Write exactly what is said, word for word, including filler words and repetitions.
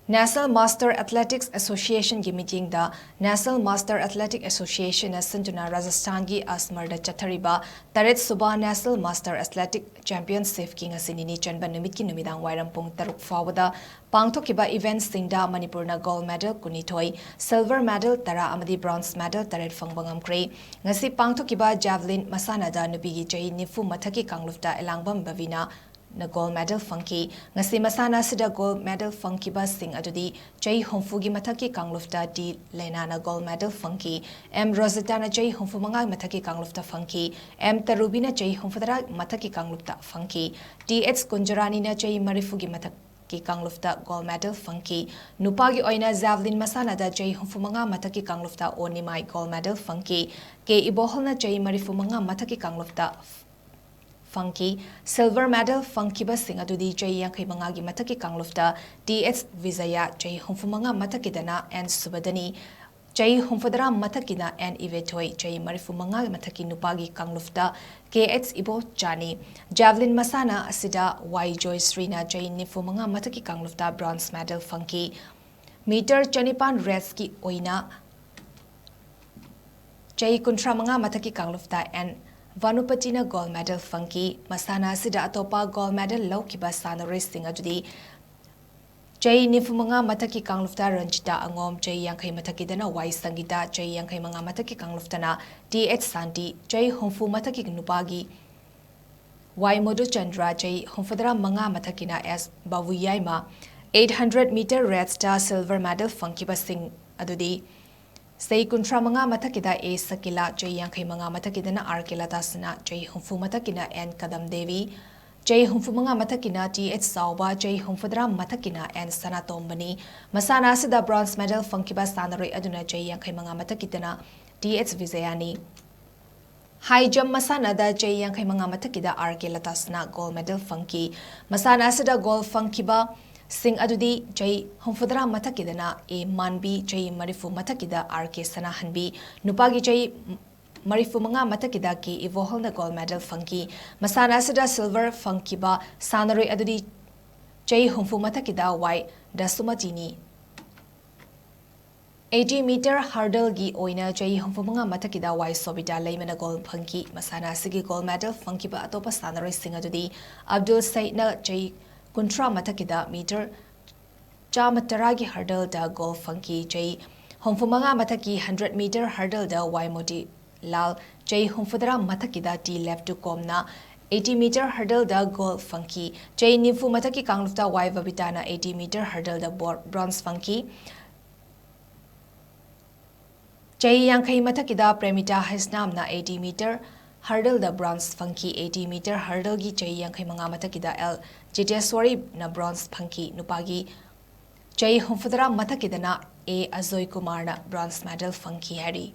National Master Athletics Associationꯒꯤ ꯃꯤꯠꯌꯦꯡꯗ꯫ National Master Athletic Associationꯅ ꯁꯤꯟꯗꯨꯅ ꯔꯥꯖꯁꯊꯥꯟꯒꯤ ꯑꯖꯃꯔꯗ ꯆꯠꯊꯔꯤꯕ ꯇꯔꯦꯠ ꯁꯨꯕ National Master Athletic Championshipꯀꯤ ꯉꯁꯤ ꯅꯤꯅꯤ ꯆꯟꯕ ꯅꯨꯃꯤꯠꯀꯤ ꯅꯨꯃꯤꯗꯥꯡ ꯋꯥꯏꯔꯝ ꯄꯨꯡ ꯇꯔꯨꯛ ꯐꯥꯎꯕꯗ ꯄꯥꯡꯊꯣꯛꯈꯤꯕ eventꯁꯤꯡꯗ ꯃꯅꯤꯄꯨꯔꯅ gold medal ꯀꯨꯟꯅꯤꯊꯣꯏ, silver medal ꯇꯔꯥ ꯑꯃꯗꯤ bronze medal ꯇꯔꯦꯠ ꯐꯪꯕ ꯉꯝꯈ꯭ꯔꯦ꯫ ꯉꯁꯤ ꯄꯥꯡꯊꯣꯛꯈꯤꯕ javelin ꯃꯁꯥꯟꯅꯗ ꯅꯨꯄꯤꯒꯤ ꯆꯍꯤ ꯅꯤꯐꯨ ꯃꯊꯛꯀꯤ ꯀꯥꯡꯂꯨꯞꯇ ꯑꯦꯂꯥꯡꯕꯝ ꯕꯕꯤꯅꯥ ꯅ gold medal ꯐꯪꯈꯤ꯫ ꯉꯁꯤ ꯃꯁꯥꯟꯅ ꯑꯁꯤꯗ gold medal ꯐꯪꯈꯤꯕꯁꯤꯡ ꯑꯗꯨꯗꯤ ꯆꯍꯤ ꯍꯨꯝꯐꯨꯒꯤ ꯃꯊꯛꯀꯤ ꯀꯥꯡꯂꯨꯞꯇ ꯗꯤ ꯂꯦꯅꯥꯅ gold medal ꯐꯪꯈꯤ, ꯑꯦꯝ ꯔꯣꯖꯤꯇꯥꯅ ꯆꯍꯤ ꯍꯨꯝꯐꯨ ꯃꯉꯥ ꯃꯊꯛꯀꯤ ꯀꯥꯡꯂꯨꯞꯇ ꯐꯪꯈꯤ, ꯑꯦꯝ ꯇꯔꯨꯕꯤꯅ ꯆꯍꯤ ꯍꯨꯝꯐꯨ ꯇꯔꯥ ꯃꯊꯛꯀꯤ ꯀꯥꯡꯂꯨꯞꯇ ꯐꯪꯈꯤ, ꯇꯤ ꯑꯦꯆ ꯀꯨꯟꯖꯔꯥꯅꯤꯅ ꯆꯍꯤ ꯃꯔꯤꯐꯨꯒꯤ ꯃꯊꯛꯀꯤ ꯀꯥꯡꯂꯨꯞꯇ gold medal ꯐꯪꯈꯤ꯫ ꯅꯨꯄꯥꯒꯤ ꯑꯣꯏꯅ javelin ꯃꯁꯥꯟꯅꯗ ꯆꯍꯤ ꯍꯨꯝꯐꯨ ꯃꯉꯥ ꯃꯊꯛꯀꯤ ꯀꯥꯡꯂꯨꯞꯇ ꯑꯣ ꯅꯤꯃꯥꯏ gold medal ꯐꯪꯈꯤ꯫ ꯀꯦ ꯏꯕꯣꯍꯜꯅ ꯆꯍꯤ ꯃꯔꯤꯐꯨ ꯃꯉꯥ ꯃꯊꯛꯀꯤ ꯀꯥꯡꯂꯨꯞꯇ ꯐꯪꯈꯤ꯫ Silver medal ꯐꯪꯈꯤꯕꯁꯤꯡ ꯑꯗꯨꯗꯤ ꯆꯍꯤ ꯌꯥꯡꯈꯩ ꯃꯉꯥꯒꯤ ꯃꯊꯛꯀꯤ ꯀꯥꯡꯂꯨꯞꯇ ꯇꯤ ꯑꯦꯆ ꯕꯤꯖꯌ, ꯆꯍꯤ ꯍꯨꯝꯐꯨ ꯃꯉꯥ ꯃꯊꯛꯀꯤꯗꯅ ꯑꯦꯟ ꯁꯨꯕꯗꯅꯤ, ꯆꯍꯤ ꯍꯨꯝꯐꯨ ꯇꯔꯥ ꯃꯊꯛꯀꯤꯅ ꯑꯦꯟ ꯏꯕꯦꯊꯣꯏ, ꯆꯍꯤ ꯃꯔꯤꯐꯨ ꯃꯉꯥ ꯃꯊꯛꯀꯤ ꯅꯨꯄꯥꯒꯤ ꯀꯥꯡꯂꯨꯞꯇ ꯀꯦ ꯑꯦꯆ ꯏꯕꯣꯆꯥꯅꯤ꯫ Javelin ꯃꯁꯥꯟꯅ ꯑꯁꯤꯗ ꯋꯥꯏ ꯖꯣꯏꯁ꯭ꯔꯤꯅ ꯆꯍꯤ ꯅꯤꯐꯨ ꯃꯉꯥ ꯃꯊꯛꯀꯤ ꯀꯥꯡꯂꯨꯞꯇ bronze medal ꯐꯪꯈꯤ꯫ Meter ꯆꯅꯤꯄꯥꯟ raceꯀꯤ ꯑꯣꯏꯅ ꯆꯍꯤ ꯀꯨꯟꯊ꯭ꯔꯥ ꯃꯉꯥ ꯃꯊꯛꯀꯤ ꯀꯥꯡꯂꯨꯞꯇ ꯑꯦꯟ ꯚꯥꯅꯨꯄꯇꯤꯅ gold medal ꯐꯪꯈꯤ꯫ ꯃꯁꯥꯟꯅ ꯑꯁꯤꯗ ꯑꯇꯣꯞꯄ gold medal ꯂꯧꯈꯤꯕ ꯁꯥꯟꯅꯔꯣꯏꯁꯤꯡ ꯑꯗꯨꯗꯤ ꯆꯍꯤ ꯅꯤꯐꯨ ꯃꯉꯥ ꯃꯊꯛꯀꯤ ꯀꯥꯡꯂꯨꯞꯇ ꯔꯟꯖꯤꯇꯥ ꯑꯉꯣꯝ, ꯆꯍꯤ ꯌꯥꯡꯈꯩ ꯃꯊꯛꯀꯤꯗꯅ ꯋꯥꯏ ꯁꯪꯒꯤꯇꯥ, ꯆꯍꯤ ꯌꯥꯡꯈꯩ ꯃꯉꯥ ꯃꯊꯛꯀꯤ ꯀꯥꯡꯂꯨꯞꯇꯅ ꯇꯤ ꯑꯦꯆ ꯁꯥꯟꯇꯤ, ꯆꯍꯤ ꯍꯨꯝꯐꯨ ꯃꯊꯛꯀꯤ ꯅꯨꯄꯥꯒꯤ ꯋꯥꯏ ꯃꯣꯗꯨꯆꯟꯗ꯭ꯔ, ꯆꯍꯤ ꯍꯨꯝꯐꯨꯇꯔꯥ ꯃꯉꯥ ꯃꯊꯛꯀꯤꯅ ꯑꯦꯁ ꯕꯥꯕꯨꯌꯥꯏꯃ꯫ Eight hundred meter raceꯇ silver medal ꯐꯪꯈꯤꯕꯁꯤꯡ ꯑꯗꯨꯗꯤ ꯆꯍꯤ ꯀꯨꯟꯊ꯭ꯔꯥ ꯃꯉꯥ ꯃꯊꯛꯀꯤꯗ ꯑꯦ ꯁꯀꯤꯂꯥ, ꯆꯍꯤ ꯌꯥꯡꯈꯩ ꯃꯉꯥ ꯃꯊꯛꯀꯤꯗꯅ ꯑꯥꯔ ꯀꯦ ꯂꯇꯥꯁꯅꯥ, ꯆꯍꯤ ꯍꯨꯝꯐꯨ ꯃꯊꯛꯀꯤꯅ ꯑꯦꯟ ꯀꯗꯝ ꯗꯦꯕꯤ, ꯆꯍꯤ ꯍꯨꯝꯐꯨ ꯃꯉꯥ ꯃꯊꯛꯀꯤꯅ ꯇꯤ ꯑꯦꯆ ꯆꯥꯎꯕ, ꯆꯍꯤ ꯍꯨꯝꯐꯨꯇꯔꯥ ꯃꯊꯛꯀꯤꯅ ꯑꯦꯟ ꯁꯅꯥꯇꯣꯝꯕꯅꯤ꯫ ꯃꯁꯥꯟꯅ ꯑꯁꯤꯗ bronze medal ꯐꯪꯈꯤꯕ ꯁꯥꯟꯅꯔꯣꯏ ꯑꯗꯨꯅ ꯆꯍꯤ ꯌꯥꯡꯈꯩ ꯃꯉꯥ ꯃꯊꯛꯀꯤꯗꯅ ꯇꯤ ꯑꯦꯆ ꯕꯤꯖꯌꯥꯅꯤ꯫ High jump ꯃꯁꯥꯟꯅꯗ ꯆꯍꯤ ꯌꯥꯡꯈꯩ ꯃꯉꯥ ꯃꯊꯛꯀꯤꯗ ꯑꯥꯔ ꯀꯦ ꯂꯇꯥꯁꯅꯥ gold medal ꯐꯪꯈꯤ꯫ ꯃꯁꯥꯟꯅ ꯑꯁꯤꯗ gold ꯐꯪꯈꯤꯕꯁꯤꯡ ꯑꯗꯨꯗꯤ ꯆꯍꯤ ꯍꯨꯝꯐꯨꯇꯔꯥ ꯃꯊꯛꯀꯤꯗꯅ ꯑꯦ ꯃꯥꯟꯕꯤ, ꯆꯍꯤ ꯃꯔꯤꯐꯨ ꯃꯊꯛꯀꯤꯗ ꯑꯥꯔ ꯀꯦ ꯁꯅꯥꯍꯟꯕꯤ, ꯅꯨꯄꯥꯒꯤ ꯆꯍꯤ ꯃꯔꯤꯐꯨ ꯃꯉꯥ ꯃꯊꯛꯀꯤꯗ ꯀꯦ ꯏꯕꯣꯍꯜꯅ gold medal ꯐꯪꯈꯤ꯫ ꯃꯁꯥꯟꯅ ꯑꯁꯤꯗ silver ꯐꯪꯈꯤꯕ ꯁꯥꯟꯅꯔꯣꯏ ꯑꯗꯨꯗꯤ ꯆꯍꯤ ꯍꯨꯝꯐꯨ ꯃꯊꯛꯀꯤꯗ ꯋꯥꯏ ꯗꯁꯨꯃꯇꯤꯅꯤ꯫ ꯑꯩꯠꯇꯤ ꯃꯤꯇꯔ ꯍꯔꯗꯜꯒꯤ ꯑꯣꯏꯅ ꯆꯍꯤ ꯍꯨꯝꯐꯨꯃꯉꯥ ꯃꯊꯛꯀꯤꯗ ꯋꯥꯏ ꯁꯣꯕꯤꯇꯥ ꯂꯩꯃꯅ ꯒꯣꯜ ꯐꯪꯈꯤ꯫ ꯃꯁꯥꯟꯅ ꯑꯁꯤꯒꯤ ꯒꯣꯜ ꯃꯦꯗꯜ ꯐꯪꯈꯤꯕ ꯑꯇꯣꯞꯄ ꯁꯥꯟꯅꯔꯣꯏꯁꯤꯡ ꯑꯗꯨꯗꯤ ꯑꯕꯗꯨꯜ ꯁꯩꯗꯅ ꯆꯍꯤ ꯀꯨꯟꯊ꯭ꯔꯥ ꯃꯊꯛꯀꯤꯗ ꯃꯤꯇꯔ ꯆꯥꯝꯃ ꯇꯔꯥꯒꯤ ꯍꯔꯗꯜꯗ ꯒꯣꯜ ꯐꯪꯈꯤ꯫ ꯆꯍꯤ ꯍꯨꯝꯐꯨꯃꯉꯥ ꯃꯊꯛꯀꯤ ꯍꯟꯗ꯭ꯔꯦꯠ ꯃꯤꯇꯔ ꯍꯔꯗꯜꯗ ꯋꯥꯏ ꯃꯣꯇꯤꯂꯥꯜ, ꯆꯍꯤ ꯍꯨꯝꯐꯨꯇꯔꯥ ꯃꯊꯛꯀꯤꯗ ꯇꯤ ꯂꯦꯞꯇꯨꯀꯣꯝꯅ ꯑꯩꯠꯇꯤ ꯃꯤꯇꯔ ꯍꯔꯗꯜꯗ ꯒꯣꯜ ꯐꯪꯈꯤ꯫ ꯆꯍꯤ ꯅꯤꯐꯨ ꯃꯊꯛꯀꯤ ꯀꯥꯡꯂꯨꯞꯇ ꯋꯥꯏ ꯕꯕꯤꯇꯥꯅ ꯑꯩꯠꯇꯤ ꯃꯤꯇꯔ ꯍꯔꯗꯜꯗ ꯕꯣ-, ꯕ꯭ꯔꯣꯟꯖ ꯐꯪꯈꯤ꯫ ꯆꯍꯤ ꯌꯥꯡꯈꯩ ꯃꯊꯛꯀꯤꯗ ꯄ꯭ꯔꯦꯃꯤꯇꯥ ꯍꯩꯁꯅꯥꯝꯅ ꯑꯩꯠꯇꯤ ꯃꯤꯇꯔ ꯍꯔꯗꯜꯗ ꯕ꯭ꯔꯣꯟꯖ ꯐꯪꯈꯤ꯫ ꯑꯩꯠꯇꯤ ꯃꯤꯇꯔ ꯍꯔꯗꯜꯒꯤ ꯆꯍꯤ ꯌꯥꯡꯈꯩ ꯃꯉꯥ ꯃꯊꯛꯀꯤꯗ ꯑꯦꯜ ꯖꯤꯇꯦꯁ꯭ꯋꯔꯤꯅ ꯕ꯭ꯔꯣꯟꯖ ꯐꯪꯈꯤ꯫ ꯅꯨꯄꯥꯒꯤ ꯆꯍꯤ ꯍꯨꯝꯐꯨꯇꯔꯥ ꯃꯊꯛꯀꯤꯗꯅ ꯑꯦ ꯑꯖꯣꯏ ꯀꯨꯃꯥꯔꯅ ꯕ꯭ꯔꯣꯟꯖ ꯃꯦꯗꯜ ꯐꯪꯈꯤ ꯍꯥꯏꯔꯤ꯫